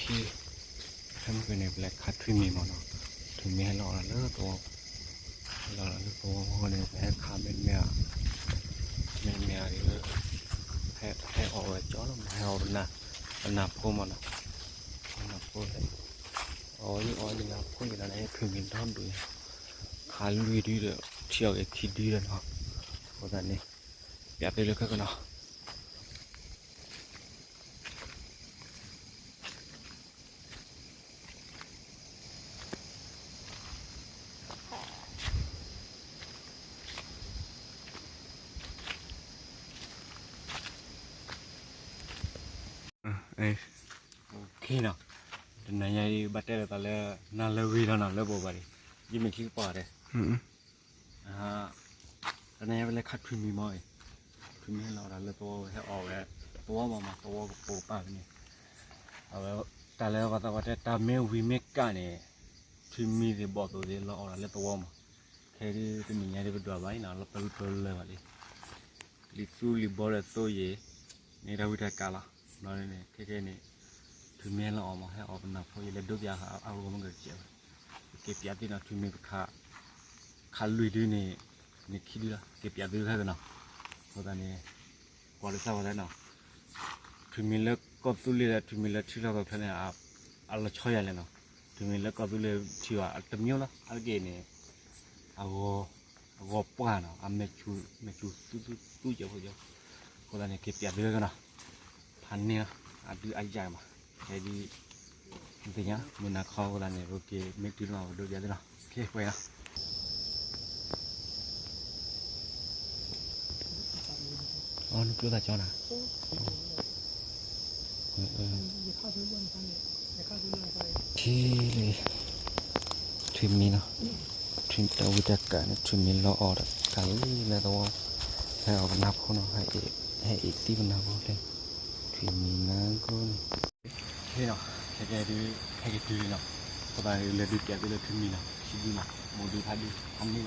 ခဲမုၢ်ကန့ၣ် ပလဲၤခးထွံၣ်မံၤမးနီၤ, ထွံၣ်မံၤဟဲလီၤအီၣ်လၢသဝီ, ဟဲလီၤလၢသဝီဖိန့ၣ် ပဟဲခးမ့တမ့ၢ်, မ့တမ့ၢ်လၢ ဟဲအီၣ်ဝဲကၠီလီၤမး, ဟဲအီၣ်ပနၢ်ဖိမးနီၤ, ပနၢ်ဖိ, အီၣ်ယံၤအီၣ်ယံၤလီၤ ဖိယံၤလီၤန့ၣ် ထွံၣ်မံၤဒီဒူၣ်အံၤ, ခးလွံၢ်ဒုဒီး ထံၣ်အီၣ်က့ၤခံဒုဒီးနီၤ, အဃိသတးန့ၣ် ပျးသုလၢခဲကနီၤ ခ့နီၤ, တနၤညါအံၤ ဘၣ်တဲလိာ်သးလၢ နၤလၢဂ့ၤလီၤနီၤ လၢပှၤဘၣ်ဒံး, ယမ့ၢ်ခံကပၤဒဲး, တနၤညါပလဲၤခးထွံၣ်မံၤမးအံၤ, ထွံၣ်မံၤဟဲလီၤအီၣ်တၢ်လၢသဝီ, ဟဲအီၣ်ဝဲ သဝီမးမး သဝီကပိာ်ကပၤဖဲန့ၣ်, အဝဲ တၢ်လၢပှၤသးပှၢ်တဲ တၢ်မ့ၢ်ဝံၤမ့ၢ်ကၣ်န့ၣ် ထွံၣ်မံၤသ့ၣ်ဘီၣ်သိၣ်သ့ၣ်လီၤအီၣ်တၢ်လၢသဝီမး, ခဲဒုးတနံၤညါဒုးပဒွးဘၣ်အံၤနီၤ လီၤပလူပလၢၢ်ဘၣ်လံ, လံာ်သူလံာ်ဘီဒီးသိယံၤ, န့ၣ်တၢ်ဝံတၢ်ကၣ်လီၤ, ဘျီန့ၣ် ခဲကနံၣ်န့ၣ် ထွံၣ်မံၤဟဲလီၤအီၣ်မး ဟဲအီၣ်ပနၢ်ဖိယံၤ လဲၤဒိပျးအဂီၢ်မ့ၢ်ဂ့ၤတကဲးဘၣ်, ပက့ၤပျးသုနီၤ ထွံၣ်မံၤပခး, ခးလွံၢ်ဒုန့ၣ်, န့ၣ်ခံဒုလီၤ က့ၤပျးသုခဲကနီၤ, အဃိသတးန့ၣ် ကွၢ်လၢသးဝဲသးနီၤ, ထွံၣ်မံၤလၢကီၢ်သူလ့ၤဒီး ထွံၣ်မံၤလၢထံလီၢ်ကီၢ်ချၢန့ၣ် အလီၤဆီယၤလဲၣ်နီၤ, ထွံၣ်မံၤလၢကီၢ်သူလ့ၤထံဘၣ် အတမံၤလီၤ အါတက့ၢ်န့ၣ်, အဂီၤ, အဂီၤပှၢ်နီၤ အမဲာ်ဆူၣ်, မဲာ်ဆူၣ်သူသူသူကဲးဖိကဲး, အဃိသတးန့ၣ် က့ၤပျးသုခဲကနီၤ, ဖးန့ၢ်လီၤ အဒုးအယၤမး, ခဲဒုး သ့ၣ်ညါ မုၢ်နၤခီအဃိသတးန့ၣ် ပက့ၤမ့ၢ်တုၤလီၤ ပဒိပျးသုလီၤ, ခဲပှဲၤလီၤ အီ နကျိသးကၠီနၤ, ထံလံ, ထွံၣ်မံၤနီၤ, ထွံၣ်တၢ်ဝံတၢ်ကၣ်န့ၣ် ထွံၣ်မံၤလီၤအီၣ်တၢ်ကၣ်လံလၢသဝီ, ဟဲအီၣ်ပနၢ်ဖိနီၤ, ဟဲအံၤသံပနၢ်ဖိလဲၣ်, ထွံၣ်မံၤနါကိန့ၣ် ခဲနီၤ, ခဲကဲဒုး ဟဲက့ၤတုၤလံနီၤ, အဃိသတးလဲၤဒုးပျးသုလၢထွံၣ်မံၤနီၤ, ဆံဒုနီၤ, မိၢ်ဒုးဖးဒုး ဖးန့ၢ်လီၤ,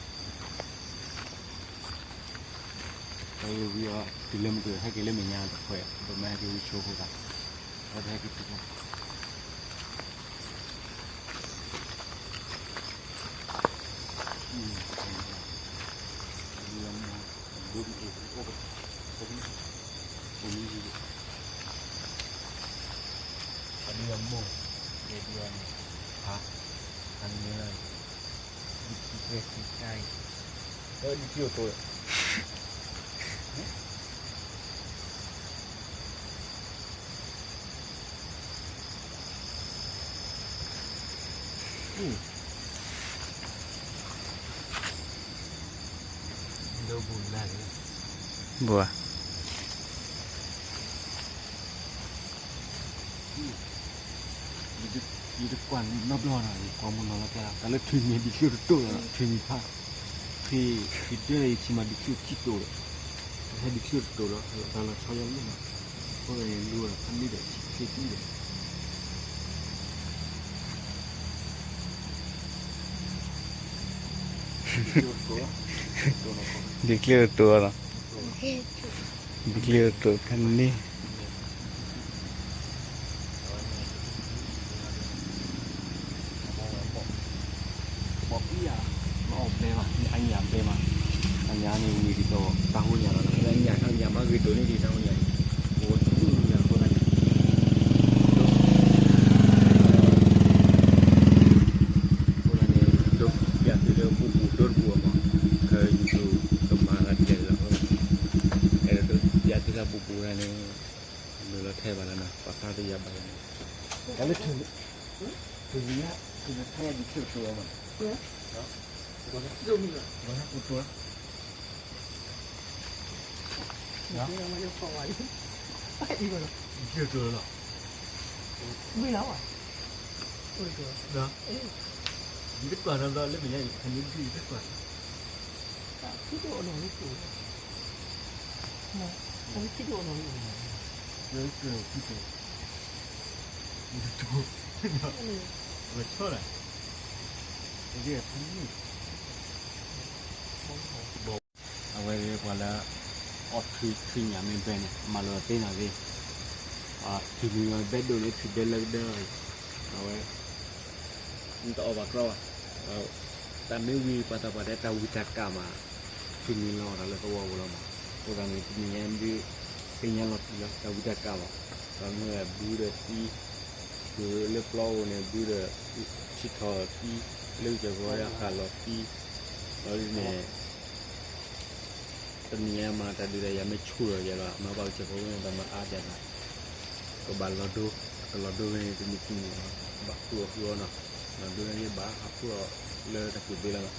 ဝံၤအီၤ တုၤလၢမုၢ်က ဟဲက့ၤလၢမဲာ်ညါတခွဲး ဒိးမးဟဲက့ၤဝံၤဆိဖိသး, အဝဲဟဲက့ၤတုၤလီၤ အဒုးအမိၢ်, အဒုးအမိၢ်, ဖး, ဖးန့ၢ်လီၤ, ဒုးခံသၢခံတၢ်အံၤ, ဒုးခံအိၣ်တိၢ် ဒိးဘူးလၢ်လၢ်, ဘူးဧါ, ယတကွၢ်နီတဘျီနီၤ, ယကွၢ်မုၢ်နီၤလီၤတဲ, တၢ်လၢထွံၣ်မံၤဒံးချံၣ်တတိၢ်လီၤ, ထွံၣ်မံၤဖး ဖံ, ဖံဒၢယဆံးမးဒံးချံၣ်ခံတိၢ်ဒီး, ဟဲဒံးချံၣ်တတိၢ်လီၤ, တၢ်လီၤဆီယါလံနီၤ, အဃိသတးန့ၣ် လူဝဲဒၣ်ဖးန့ၢ်ဒီး ဆံးခံဒီး ဒံးချံၣ်တတိၢ်လီၤ, ဒံးချံၣ်တတိၢ်ဖးန့ၢ် ဘီပယါ, မ့ၢ်အီၣ်ဘဲမး, အညၣ်ဘဲမး, အညၣ်န့ၣ်ဝံၤဒ်သိး တၢ်ဟိညၣ်လီၤ, အညၣ်မ့ၢ်ဂ့ၤဒိၣ်န့ၢ်ဒံးတၢ်ဟိညၣ်န့ၣ်, အိၣ်ဒူၣ်ညၣ်အဃိသတးန့ၣ်, အဃိသတးန့ၣ် ဒိးပျးသုလၢပူပူၤဒိတပူၤအမး, ခဲယူၤတူးကမၤလၢကျဲလီၤ, အဲၣ်ဒိးဒိးပျးသုလၢပူပူၤန့ၣ်, မုၢ်လီၤထဲဘၣ်လီၤနီၤ, ပှၤသးတယာ်ဘၣ်လီၤနီၤ, တၢ်လၢ ထုးမံၤညါ, ထုးမံၤညါ ဒံးချံၣ်တတိၢ်လီၤမး, ဒံးချံၣ်တတိၢ်လီၤ, ဒံးချံၣ်တတိၢ်လီၤ, ဒ်တကွၢ်နီတဘျီလၢမဲာ်ညါအံၤ ဖဲန့ၣ်ဒံးတကွၢ် လၢခံတိၢ်အနီၢ်လၢ လၢခံတိၢ် လၢခံတိၢ် လၢဆီဒၣ် အဝဲပှၤလၢ အီၣ်ထွံၣ်ထွံၣ်ညၣ်မ့ၢ်ဘဲန့ၣ် မၤလိာ်သ့နီၣ်သ့, ထွံၣ်မံၤဝဲဘဲဒိၣ်န့ၣ် ထွံၣ်ဘဲလၢကဒၢလီၤ အဝဲ နတအီၣ်ဘၣ်ကြီဘၣ်. တၢ်မ့ၢ်ဝံၤ ပှၤသးပှၢ်တဲတၢ်ဝံတၢ်ကၣ်မး, ဖဲန့ၣ်လီၤအီၣ်တၢ်လၢသဝီပူၤလီၤမး. အဃိသတးန့ၣ် တနံၤညါဒုး သ့ၣ်ညါလီၤတံၢ်လီၤ တၢ်ဝံတၢ်ကၣ်မး, ပှၤမ့ၢ်ဘုဒီးသံ, ဃုာ်လၢပျီဧိၤန့ၣ် ဘုဒီး ဆံထီၣ်သံ, လၢကစၢၢ်ဖိအဃၣ်လီၤသံ, လီၤဒ်န့ၣ် တနံၤညါမၤတၢ်ဒုးဒီး ယၤမ့ၢ်ဆူၣ်လီၤယဲလီၤ, မၤဘၣ်ကစၢၢ်ဖိန့ၣ် တၢ်မၤအါဒၣ်နၤ, ကဘၣ်လီၤဒိ, ကလီၤဒိဝဲန့ၣ် တမ့ၢ်တမံၤ, ဘၣ်ဃုအီၣ်ဃုအီနီၤ, လီၤဒိန့ၣ်ဘၣ်ဟးဖှိၣ်အီၤလၢတၢ်ကူၣ်သ့လီၤနီၤ,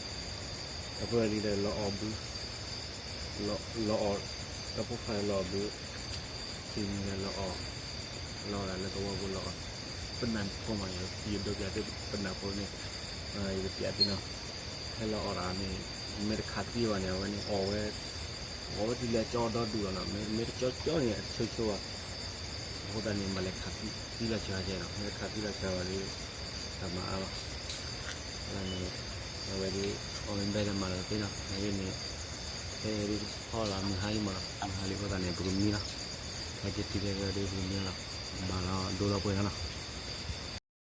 တၢ်ဖှိၣ်လံဒီးလီၤအီၣ်ဘု, လီၤအီၣ်, တၢ်ဖှိၣ်ဖးလီၤအီၣ်ဘု, တနံၤညါလီၤအီၣ်, လီၤအီၣ်ဒၣ်လၢသဝီပူၤလီၤအီၣ်, ပနၢ်ဖိမး ယဒိပျးသုပနၢ်ဖိန့ၣ်, ယကပျးသုနီၤ, ဟဲလီၤအီၣ်တၢ်န့ၣ်, မ့ၢ်တခးသံဘၣ်န့ၣ် အဝဲန့ၣ်အီၣ်ဝဲ, အီၣ်ဝဲတုၤလၢကၠီဒီဒူၣ်လီၤနီၤ, မ့ၢ်တကၠီကၠီန့ၣ် အဆိဆိဘၣ်, အဃိသတးန့ၣ် မၤလဲၤခးသံလီၤစှၤကဲနီၤ, မ့ၢ်တခးသံလီၤစှၤဘၣ်ဒီး တၢ်မၤအါလီၤ, အဃိသတးန့ၣ်, အဝဲဒၣ် အီၣ်မ့ၢ်ဘဲဒီးမၤလီၤသ့နီၤ, အဝဲန့ၣ်, ဖဲဒ်ဟီၣ်လီၤမုၢ်ဟါလံမးနီၤ, မုၢ်ဟါလံအဃိသတးန့ၣ် ပကမံလီၤ, ဟဲက့ၤတုၤဖဲဝဲဒၣ်ပကမံလီၤ, မၤလီၤဒိလီၤပှဲၤလီၤနီၤ.